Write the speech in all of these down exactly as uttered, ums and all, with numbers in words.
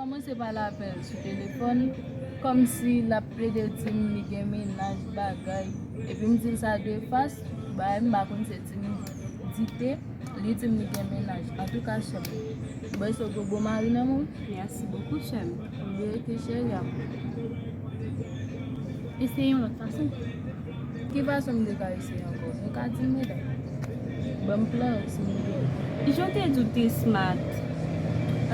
Kòmanse pale avè l sou telefòn, kòmsi l ap plede di m li gen mennaj, bagay. Epi m di l sa de fas, bagay m pa konn se di m dite, li di m li gen mennaj. Antouka, sè m, m bezwen gwo bon mari nan men w. Merci beaucoup, sè m. Oubyen rete cheri a. Eseye yon lòt fason. Ki fason m te ka eseye ankò? Nou ka di m medam. Ban m plan yo, si nou gen. Jan w te di w te smart.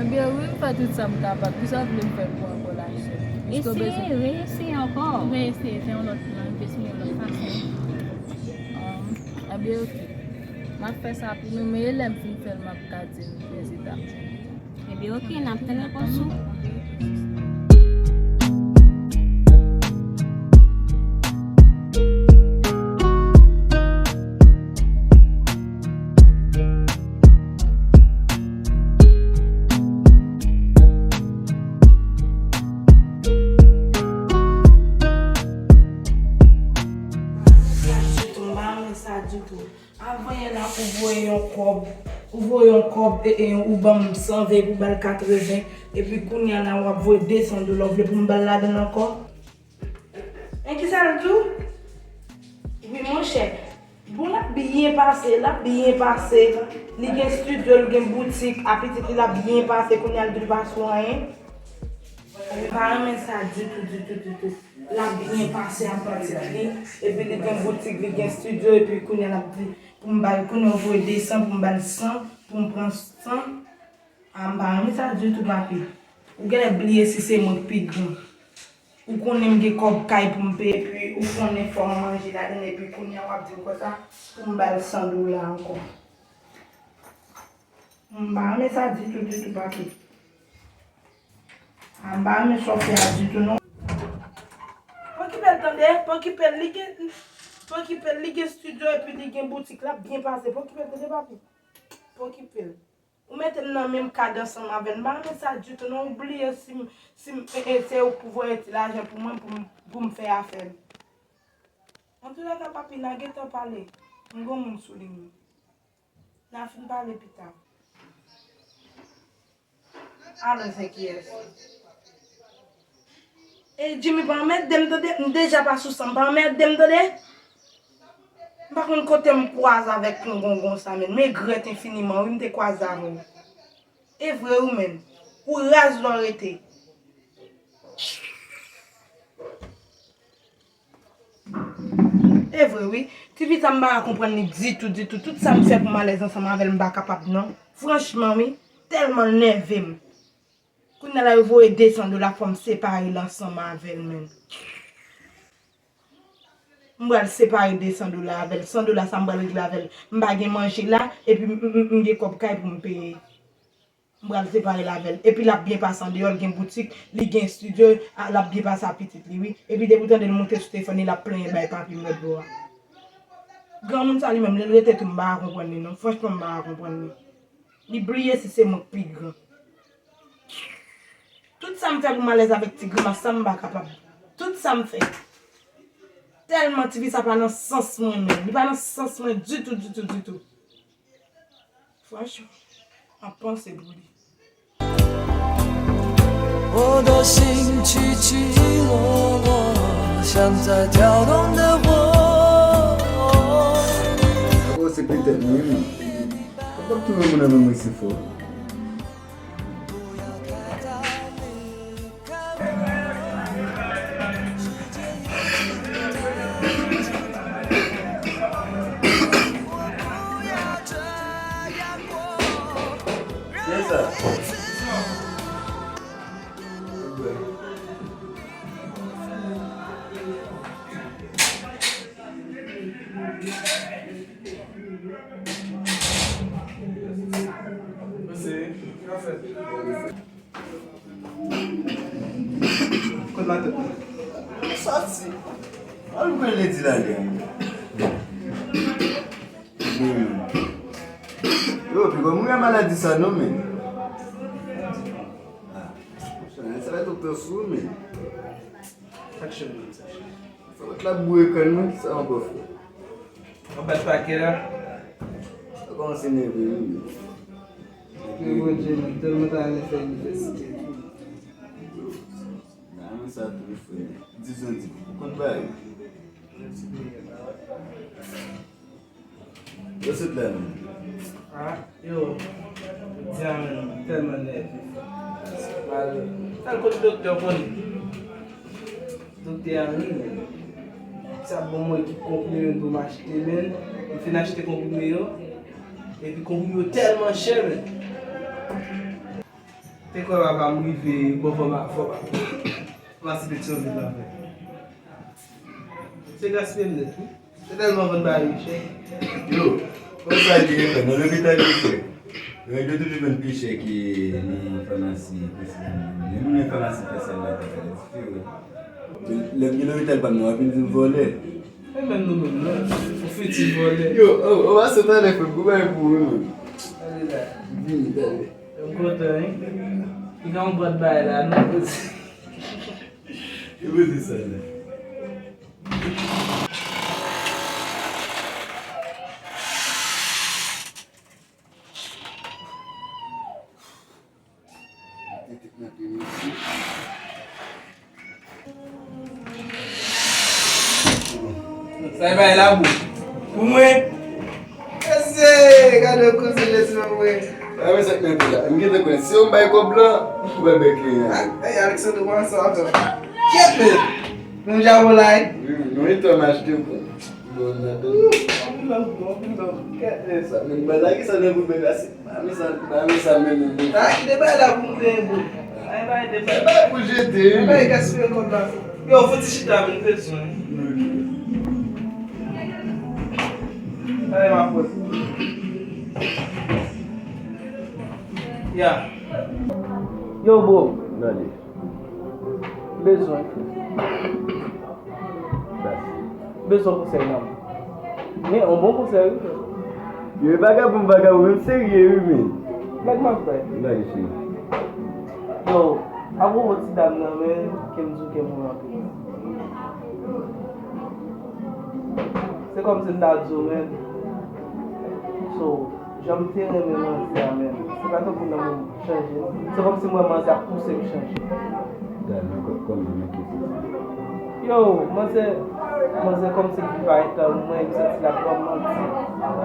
Ebyen, wi, m fè tout sa m kapab. Kisa w vle m fè pou ankò, lachè? Eseye, reyeseye ankò. Reyeseye, fè yon lòt plan, eseye yon lòt fason. Ebyen, oke. M ap fè sa pou nou, men e lè m fin fè l, m ap ka di nou rezilta m. Ebyen, oke, n ap tann repons ou. Sa ditou. Avan yè la, ou voye yon kòb, ou voye yon kòb, e, e, ou ban m san ven pou m ba l katreven, epi kounye a la, w ap voye de san dola, ou vle pou m ba l ladan l ankò? Men kisa l di w? Wi, monchè. Bon, l ap byen pase, l ap byen pase. Li gen estidyo, li gen boutik, a pitit li, l ap byen pase, kounye a l di l pa sou anyen. Mwen pa renmen sa ditou, ditou, ditou. L ap byen pase a pitit li, epi li gen boutik, li gen estidyo, epi kounye a l ap di pou m ba l, kounye a w voye de san pou m ba l san, pou m pran san. A, m pa renmen sa ditou, papi. Ou genlè bliye si se mwen k pi gran. Ou konnen m gen kòb kay pou m peye, epi ou konnen fò m manje ladann, epi kounye a w ap di m konsa pou m ba l san dola ankò. M pa renmen sa ditou, ditou, papi. A, m pa renmen sa w fè a ditou, non. Pa okipe l, tande, pa okipe l, li gen, pa okipe l, li gen estidyo epi li gen boutik, l ap byen pase, pa okipe l, tande, papi. Pa okipe l. Ou mete m nan menm kad ansanm avè l. M pa renmen sa ditou, non. Ou bliye si m, si m, e, e, se ou k pou voye ti lajan pou mwen, pou m, pou m fè afè m. Antoulèka, papi, n a gentan pale. M gon moun sou liy mwen. N a fin pale pita. Alò, se kiyès? E Jimmy, pa anmède m, tande. M deja pa sou san, pa anmède m, tande. M pa konn kote m kwaze avèk kongongon sa, men m regrèt enfiniman, wi, m te kwaze avè w. E vre, wi, men. Ou raz lè w rete. E vre, wi. Tifi sa, m pa ka konprann li ditou, ditou. Tout sa m fè pou m alèz ansanm avè l, m pa kapab, non. Franchman, wi. Tèlman l nève m. Kounye a la, yo voye de san dola, fò m separe l ansanm avè l, menm. M pral separe de san dola avè l. San dola sa, m pral regle avè l. M pa gen manje la, epi m, m, m, m gen kòb kay pou m peye. M pral separe l avè l. Epi l ap byen pase andeyò, l gen boutik, li gen estidyo, a, l ap byen pase ak pitit li, wi. Epi depi w tande l monte sou telefòn li, l ap plenyen bay papi m lòt bò a. Granmoun sa li menm, lè l rete tou, m pa ka konprann li, non. Franchman, m pa ka konprann li. Li bliye si se mwen k pi gran. Tout sa m fè pou m alèz avèk ti grimas sa, m pa kapab. Tout sa m fè. Tèlman tifi sa pa nan sans mwen menm. Li pa nan sans mwen ditou, ditou, ditou. Franchman, m ap panse pou li. 我的心起起落落，像在跳动的火。 Sa se petèt mwen menm. Ou p ap tounen moun avè mwen se fò. Kot matant mwen? Sòti. An nou pran lendi la gen. Yo, pi bon, mwen maladi sa non, men. Ah, sa va doktè sou, men. Sa k chè, men, sa k chè. Sa va t la boure kàn mwen, sa ankò fè. Anba l pakè la. Sa kòmanse nève wi. Ke Bondye, mwen tèlman ta renmen fè inivèsite tou. Sa tou, frè. Di Zodi, ou konn bagay. Yo sot la menm. Ah, yo, jodi a menm, m tèlman nève. M al, m al kote doktè, w konnen. Doktè a ri, men. Sa bon, mwen ki konprime m pou m achte, men. M fin achte konprime yo. Epi konprime yo tèlman chè, men. Te kwè papa m rive bò fò m a fò. Pase Petyonvil la, men. Se gaspiye m nèt, wi. Se tèlman vann bagay yo chè. Yo, konsa li ye fè nan lopital yo, frè. Règ yo toujou jwenn pi chè ke nan famasi Pèsèl. Men moun nan famasi Pèsèl la ta fè diferan. Lè m gen lopital pa m nan, w ap vin di m vòlè. E menm nou menm non, ou fiti vòlè. Yo, o, o, pase talè, frè m, gon bagay pou ou, wi, menm. Gade la. Vini, talè. M kontan, wi. Li gen yon bòt bagay la, non? Yo poze sa la. Sa e bay labou. Pou mwen. Mesye, gade yon koze mesye mwen. Ay, men sa k nan pi la. M gentan konnen. Si yo bay kòb lan, ou bay bèk li an. Ay, Alexandre, kòman sa va? Kèt, men. Nou ja wè la, wi. Wi, nou etan m achte pou. Bon, nan tout. Anpil love, anpil love. Kèt, men. Sa, men, bagay ki sa nan pou bèk la, se, pa men sa, pa men sa, men, men, men. Sa ki te bay la pou mwen, bon. Ay, bay de bay. Bay pou jete, wi. Bay gaspiye kòb la. Yo, fouti chita, men, bezwen. Ay, ma faute. Ya. Yo, bro. Gade. Bezwen. Sa. Bezwen konsèy nan men. Men, yon bon konsèy, wi, frè. Yo, e vagabon, vagabon, menm serye, wi, men. Blag m ap bay. Gade, cheri. Yo, apwopo ti dam nan, men, ke m di w ke m renmen anpil. Se kòmsi m ta di w, men. So, jan m te renmen manzè a, men. Se pa tankou nan moun chanje. Se kòmsi m wè manzè ap pouse m chanje. Gade nan kòk kòm nan men ki se sa. Yo, manzè, manzè kòmsi l vin pa etan mwen, m santi l ap ban m manti.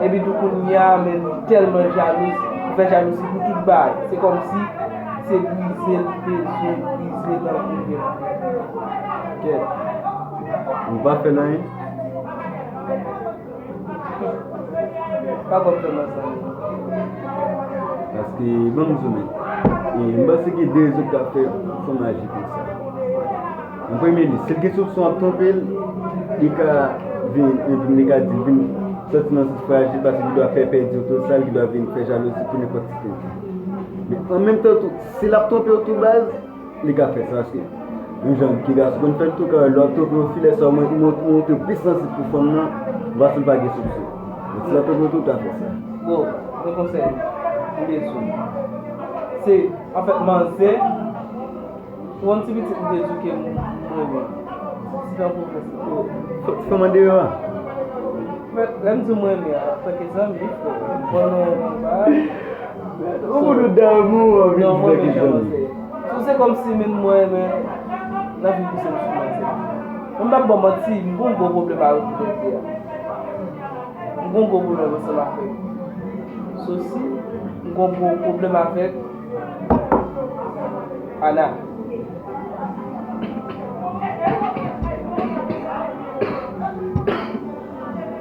Epi tou kounye a, men, li tèlman jalouz, li fè jalouzi pou tout bagay. Se kòmsi se brize l bezwen brize nan kounye a. Kèt. Nou pa fè l anyen. Pa konn fè m ansanm. Paske, ban m di w, men, e, m panse gen de rezon k ka fè fanm aji konsa. An premye lye, si l gen soupson ap twonpe l, li ka vin, li ka di l vin sòti nan zòn frajil, paske li dwa fè pèdi oto sa, li dwa vin fè jalouzi pou nenpòt ti tenten. Men an menm tan tou, si l ap twonpe w tou baz, li ka fè sa, paske yon jan ki gason konn fè l tou, ka lè w ap twonpe yon fi, lè sa w mwen, ou mont-, ou montre w pi sansib pou fanm nan, ou pa sou l pa gen soupson. Men si l ap twonpe w tou, ou ta fè sa. Bon, men konsèy, m te di w. Se, anfèt, manzè, ou konn ti pitit m te di w ke m, m renmen. Ti tankou fè, fè, fè mande yo a. Men, lè m di w m renmen a, tanke zanmi, frè. Bon, non, non, pa. Ou moun ou damou, ou anvi di tanke zanmi. So, se kòmsi menm mwen, men, nan vi pouse m sou manzè. Men m p ap ba w manti, m gon gwo pwoblèm avèk Bondye a. M gon gwo pwoblèm ansanm avèk Sosi, m gon gwo pwoblèm avèk Ana.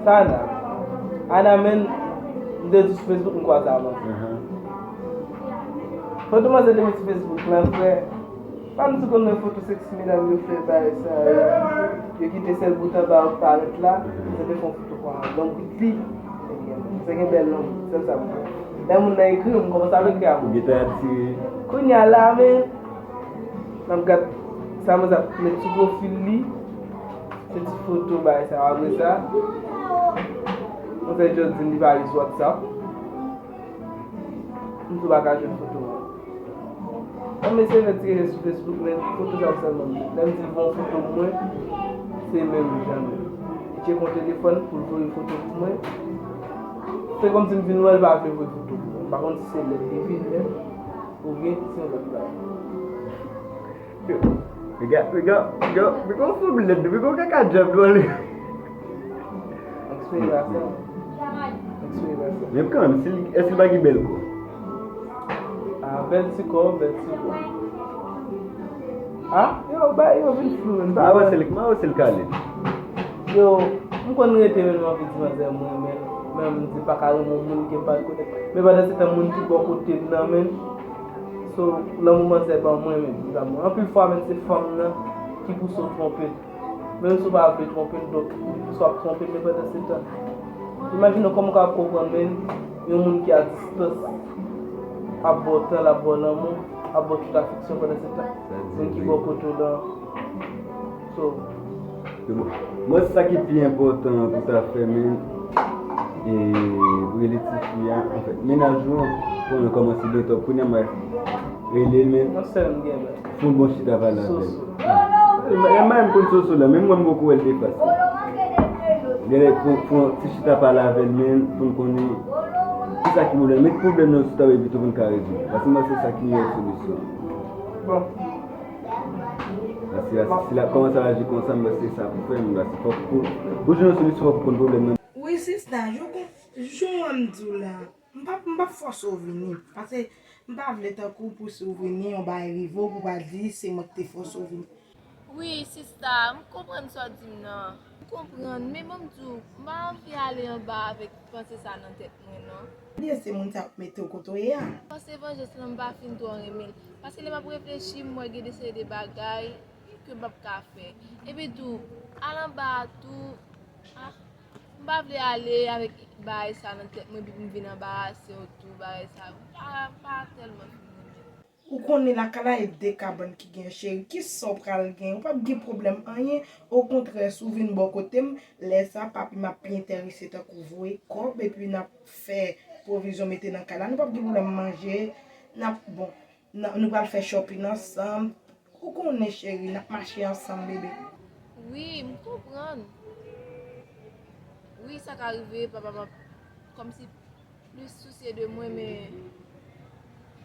Sa Ana? Ana, men, m te di sou Facebook, m kwaze avè l. Foto manzè te met sou Facebook lan, frè. Pa m di konn wè foto seksi medam yo fè bagay sa yo. Yo kite sèl bout anba yo k parèt la, yo te fè yon foto kwa long pipi. Misye gen bèl long, sèl sa m wè. Lè moun nan ekri, m kòmanse ap ekri a moun. Ou gentan atire. Kounye a la, men, n ap gad sa manzè ap met sou pwofil li. Se ti foto bagay sa yo. Apre sa, manzè just di m li pa use WhatsApp. M tou pa ka jwenn foto mwen. Yon mesye retire sou Facebook, men foto sa yo sèlman m jwenn. Lè m di l voye yon foto mwen, se menm jan menm. Li tcheke yon telefòn pou l voye foto pou mwen. Se kòmsi m vin wè l pa vle voye foto pou mwen. M pa konn si se lè l te vin menm, oubyen se yon lòt bagay. Piga, piga, piga, piga w fou blèd, piga w kaka djab dwòl. Eksperyans. Eksperyans. Men kanmenm, si l, èske l pa gen bèl kò? Ah, bèl ti kò, bèl ti kò. Ah, yo, ba, yo vin flou, men pa. M a wè se l, m a wè se l kale. Yo, m konn rete, men m anvi di manzè mwen, men, men m di pa ka renmen yon moun ke m pa konnen. Men pandan se tan, moun ki bò kote m nan, men. So, lanmou manzè ban mwen, men, di lanmou. Anpil fwa, men, se fanm nan ki pouse w twonpe l. Menm si w pa vle twonpe l, donk, li pouse w ap twonpe l, men pandan se tan. Imajine w kòman w ka konprann, men, yon moun ki a distans ap ba w tan, l ap ba w lanmou, ap ba w tout afeksyon pandan se tan. Moun ki bò kote w lan. So, Se bon. Mwen, sa ki pi enpòtan pou ta fè, men, e, rele tifi a, anfèt, mennaj ou an, konnen kòmanse byen twòp, kounye a m a rele l, men, fè yon bon chita pale avè l. E, e, mwen, m konn Soso la, men mwen, m poko wè l de fas. Genlè, pou, pou yon ti chita pale avè l, men, pou n konnen kisa ki pwoblèm, men ki pwoblèm nan sou tab la pito pou n ka rezoud. Paske mwen, se sa ki meyè solisyon. Bon. Paske si l ap kòmanse ap aji konsa, m panse se sa pou fè, m panse fòk pou, pou jwenn yon solisyon, fòk pou konn pwoblèm nan. Wi, sista, jan w kon-, jan w wè m di w la, m p ap, m p ap fòse w vini. Paske m pa vle tankou pou si w vini, yon bagay rive w, pou w pa di se mwen ki te fòse w vini. Wi, sista, m konprann sa w di m nan. M konprann, men ban m di w, m pa anvi ale anba avèk panse sa nan tèt mwen, non. Ebyen, se moun sa yo k mete w kote w ye a. Panse vanjans lan, m pa fin twò renmen l. Paske lè m ap reflechi, m wè gen de seri de bagay ke m p ap ka fè. Epi tou, al anba a tou, ah, m pa vle ale avèk bagay sa nan tèt mwen, epi m vin anbarase w tou, bagay sa, m pa, m pa tèlman fin renmen l. Ou konnen lakay la e de kabann ki gen, cheri. Kisa w pral gen? Ou p ap gen pwoblèm anyen. Okontrè, si w vin bò kote m, lè sa, papi m ap pi enterese tankou voye kòb, epi n ap fè pwovizyon mete nan kay la. Nou p ap gen pwoblèm manje, n ap, bon, n ap, nou pral fè shopping ansanm. Ou konnen, cheri, n ap mache ansanm, bebe. Wi, m konprann. Wi, sa ka rive, papa m ap kòmsi plis sousye de mwen, men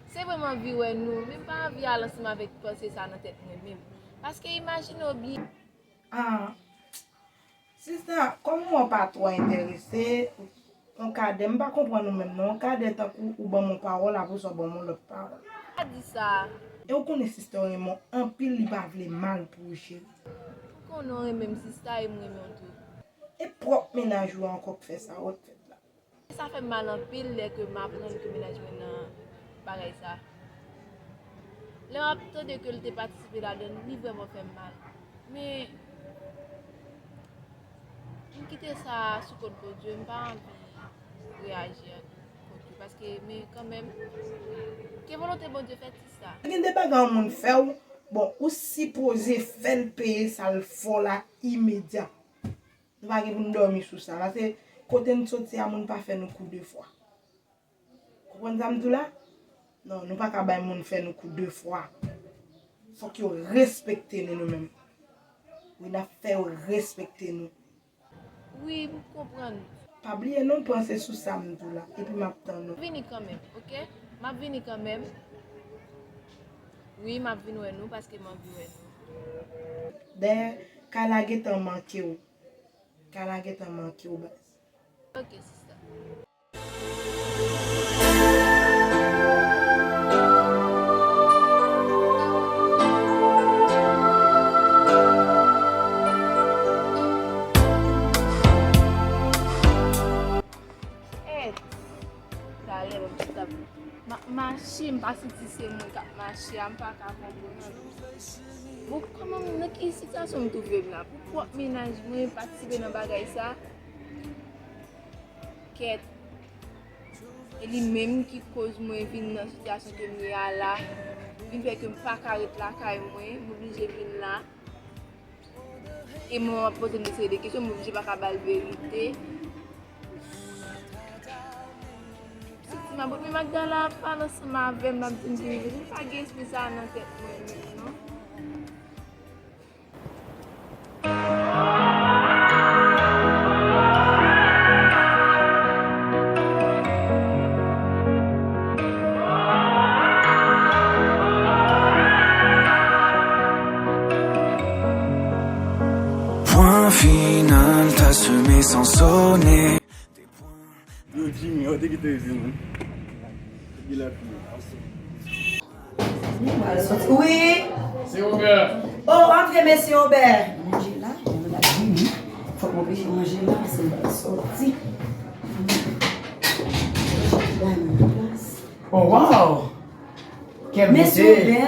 se vre m anvi wè nou, men m pa anvi al ansanm avèk panse sa nan tèt mwen menm. Paske imajine w byen. Ah, sista, kòm ou pa twò enterese, yon kadè, m pa konprann ou menm non, yon kadè tankou ou ban m yon pawòl, apre sa w ban m yon lòt pawòl. Pa di sa. E ou konnen sista w renmen w anpil, li pa vle mal pou ou, cheri. Ou konnen w renmen m, sista, e m renmen w tou. E pwòp mennaj ou ankò k fè sa w t fè la. Sa fè m mal anpil lè ke m aprann ke mennaj mwen nan bagay sa. Lè m ap tande ke l te patisipe ladan l, li vrèman fè m mal. Men, m kite sa sou kont Bondye, m pa anvi reyaji kont li, paske, men kanmenm, ke volonte Bondye fèt, sista. Gen de bagay yon moun fè w, bon, ou sipoze fè l peye sa l fè w la imedya. Nou pa gen pou n dòmi sou sa. Paske kote n soti a, moun pa fè nou kou de fwa. Konprann sa m di w la? Non, nou pa ka bay moun fè nou kou de fwa. Fòk yo respekte nou, nou menm. Wi, n ap fè yo respekte nou. Wi, m konprann. Pa bliye non, panse sou sa m di w la. Epi m ap tann ou. Vini kanmenm, oke? M ap vini kanmenm. Wi, m ap vin wè nou paske m anvi wè nou. Dayè, kay la gentan manke w. Kay la gentan manke w, baz. Ok, sista. Talè, m ap chita, m ap mache, m pa santi se mwen k ap mache a, m pa ka konprann. Bon, kòman, nan ki sitiyasyon m twouve m la? Pou pwòp mennaj mwen patisipe nan bagay sa? Kèt. E li menm ki koz mwen vin nan sitiyasyon ke m ye a la. Vin fè ke m pa ka ret lakay mwen, m oblije vin la. E mwen ap poze m de seri de kesyon, m oblije pa ka ba l verite. Pitit ti mabòt, men Magdala ap pale ansanm avè m, l ap di m vini, vini. M pa gen espri sa a nan tèt mwen menm, non. Final, t'as semé sans sonner. Yo, Jimmy, yo, te kite Jimmy. Te kite la fini. Mwen pral soti. Wi. Se Obè. Oh, antre, mesye Obè. Manje la, mwen la Jimmy. Fòk mwen oblije manje la, se mwen pral soti. Bay mwen plas. Oh, wow! Quelle beauté! Mesye Obè.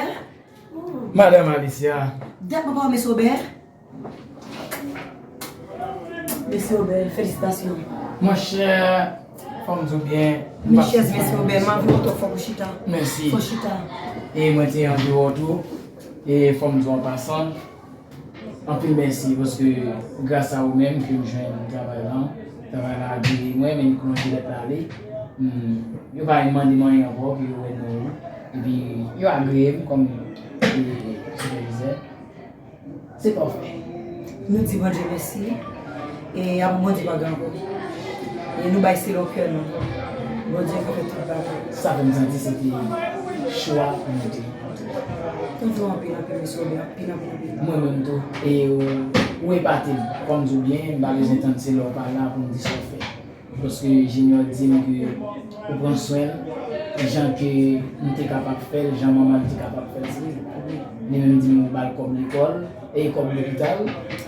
Madame Alicia. Dat mwen pa wè mesye Obè. Mesye Obè, felisitasyon. Monchè, fò m di w byen, m pa Mesye, mesye Obè, m anvi w twòp, fòk ou chita. Mèsi. Fò chita. E mwen te anvi w tou. E fò m di w an pasan, anpil mèsi, paske gras a ou menm ke m jwenn travay lan. Travay la agreyi mwen, men m konn dirèk la ale. Hmm, yo pa mande m anyen ankò, ke yo wè nan ou. Epi, yo agreye m kòm, e, sipèvizè. Se pafè. Nou di Bondye mèsi. E apre Bondye pa gen ankò. E nou bay selon kè nou. Bondye ka fè tout bagay. Sa fè m santi se te chwa pou nou te antre. Tanpri anpil, anpil, mesye Obè, anpil, anpil, anpil. Mwen menm tou. E ou, ou epate m. Kòm di w byen, m pa bezwen tann se lè w pa la pou m di sa w fè. Paske Junior di m ke ou pran swen l, jan ke m te kapab fè l, jan manman l te kapab fè l, se li menm di m ou ba l kòb lekòl e kòb lopital.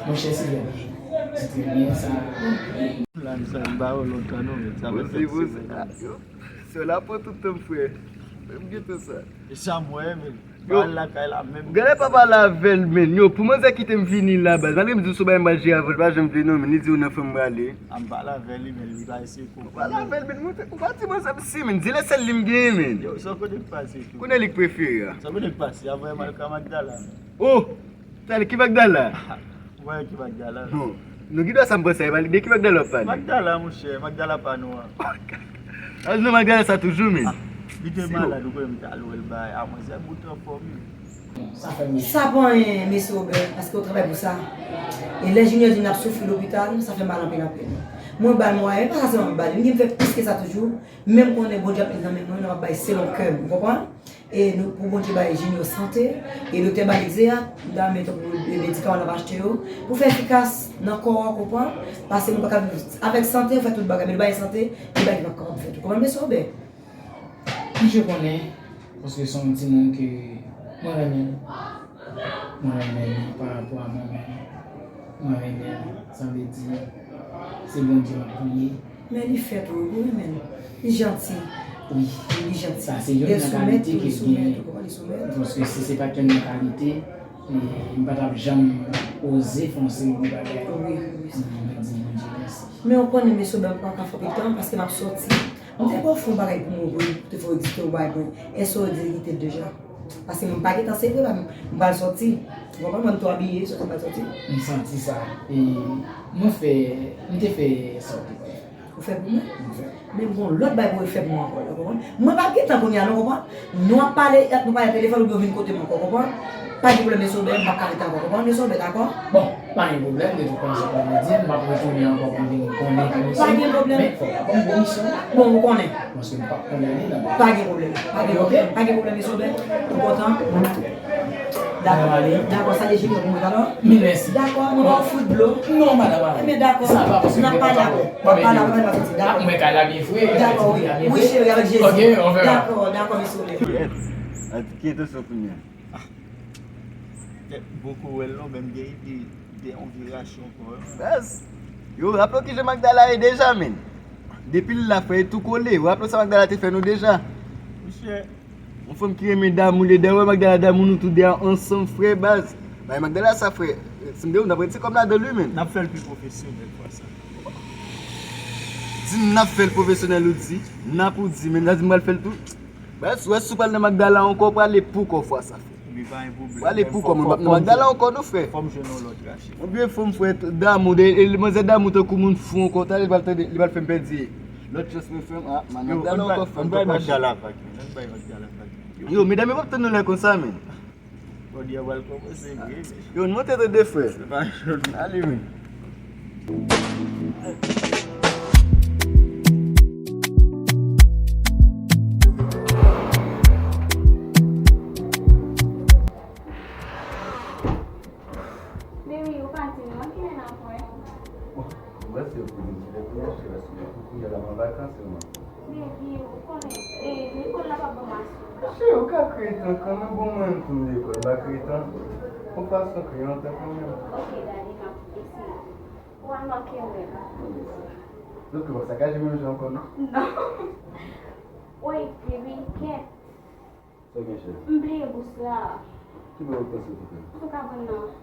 Monchè, se trè byen. Se trè byen, sa. La, m sa, m ba yo lontan, non, men sa fè sèt semèn. Se la pou tout tan, frè. M gen tout sa. E sa, mwen, men. Yo, pale lakay la menm. Gade papa la avè l, men. Yo, pou manzè kite m vini la, baz. Malgre m di w se yon bagay m pral jere avè l, pa janm vle non, men. Li di w nan fanm prale. A m pale avè li, men li pa eseye konprann. Ou pale avè l, men. Ou pa di manzè m si, men. Di l se li m genyen, men. Yo, sa kote k pase tou. Konnen li k prefere a. Sa kote k pase, a vrè mal ka Magdala, men. Oh! Talè, ki Magdala? Ou wè ki Magdala? Bon, nou gen dwa sa m panse a, de ki Magdala w ap pale? Magdala, monchè, Magdala pa nou an. A, nou Magdala sa toujou, men. Ah, li te malad, ou kwè m t al wè l bay. A, manzè bout anfòm, wi. Sa pa anyen, mesye Obè, paske w travay pou sa. E lè Junior di n ap soufri lopital, sa fè mal anpil, anpil. Mwen ba l mwayen, e pa sa sèlman m ba li, m gen m fè plis ke sa toujou. Men m konnen Bondye ap met nan men mwen, nou ap bay selon kè m, ou konprann? E nou, pou Bondye bay Junior sante, e doktè ba l egzeyat, m ta renmen tankou medikaman n ap achte yo, pou fè efikas nan kò a, konprann? Paske nou pa ka viv avèk sante, fè tout bagay, men nou pa gen sante, gen bagay ki p ap kapab fèt. Ou konprann, mesye Obè? Misye konnen, paske se yon timoun ke mwen renmen l. Mwen renmen l pa rapò a manman l. Mwen renmen l, sa vle di, se Bondye m ap priye. Men li fè pou ou, wi, men li janti. Wi. Li janti. Sa se youn nan kalite ke l genyen. Li soumèt, ou konprann, li soumèt. Paske si se pa t youn nan kalite, e, m pa t ap janm oze fè yon seri de bagay. Wi, wi, wi. Mwen di Bondye mèsi. Men ou konnen, mesye Obè, m pa ka fè pita, paske m ap sòti. M te ba w fè yon bagay pou mwen, wi, pou te fè w egzite, yon bagay pou mwen. Èske w di li kite l deja? Paske m pa gentan, se vre, m pral sòti. Ou konprann, mwen m tou abiye, sòti m pral sòti. M santi sa. E mwen fè, m te fè sa w te fè. Ou fè pou mwen? M fè. Men bon, lòt bagay pou w fè pou mwen ankò, ou konprann? Mwen p ap gentan kounye a, non, konprann? Nou ap pale, nou pale nan telefòn, oubyen w vin kote m ankò, konprann? Pa gen pwoblèm, mesye Obè, m p ap ka rete ankò, konprann, mesye Obè, dakò? Bon, pa gen pwoblèm, de tout fason, kòm ou di, m ap retounen ankò pou m vin konnen pou misyon. Pa gen pwoblèm. Men, fò w pa ban m gwo misyon. Bon, ou konnen. Paske m p ap konnen li nan bagay. Pa gen pwoblèm. Pa gen pwoblèm. Pa gen pwoblèm, mesye Obè. Ou kontan? Dakò. Dakò, salye Junior pou mwen, dakò? Mil mèsi. Dakò, mwen ba w fout dlo. Non, madanm, ale. Ebyen, dakò. Sa va, paske m gen kòb. N ap pale apre. N ap pale apre, n ap soti. Dakò. Mwen kay la byen fre. Dakò, wi. Wi, cheri, avèk Jezi. Ok, on verra. Dakò, dakò, mesye Obè. Ki entansyon kounye a? Ah. Tèt boko wè l non, men m gen ide, ide yon virasyon ankò, wi. Baz, yo, raple w kijan Magdala ye deja, men. Depi l la, frè, e tou kole. Raple w sa Magdala te fè nou deja. Monchè. Yon fanm ki renmen damou, lè dèyè w wè Magdala damou, nou tou de a ansanm, frè, baz. Bay Magdala sa, frè. Si m de ou, n ap redi kòb ladan l, wi, men. N ap fè l pi pwofesyonèl fwa sa. Di n ap fè l pwofesyonèl, ou di. N ap ou di, men n a di m pral fè l tou. Baz, ou wè si w pral nan Magdala ankò, w prale pou kò fwa sa, frè. Wi, pa gen pwoblèm. Prale pou kò, mwen p ap nan Magdala ankò, non, frè. Fò m jwenn yon lòt rachè. Yon vye fanm, frè, damou, de, e, manzè damou tankou moun fou ankò, talè li pral tande, li pral fè m pèdi lòt chans mwen, frè m, a, Magdala ankò, frè m, papa. Yo, medam yo p ap tann nou lè konsa, men. Jodi a pral kòmanse vre, men. Yo, n monte tande, frè. Se pa jodi. Ale, men. Ou pa di m non, kilè n ap wè? Mwen se pou nou di lè pou nou chè la sou pou kounye la m an vakans sèlman. Baby, ou konnen, e, Nicole la pa ban m asou. Cheri, ou ka kreye tan kanmenm, bon mwen menm tou m lekòl, m pa kreye tan. Yon fason kreye yon tan kanmenm. Ok, daddy, m ap eseye. Ou al manke mwen. Donk ou pa sakaje menm jan ankò non? Non. Woy, baby, kèt. Sa w gen cheri? M bliye bous la. Ki bò ou panse ou te fè? Ou ka pran nan.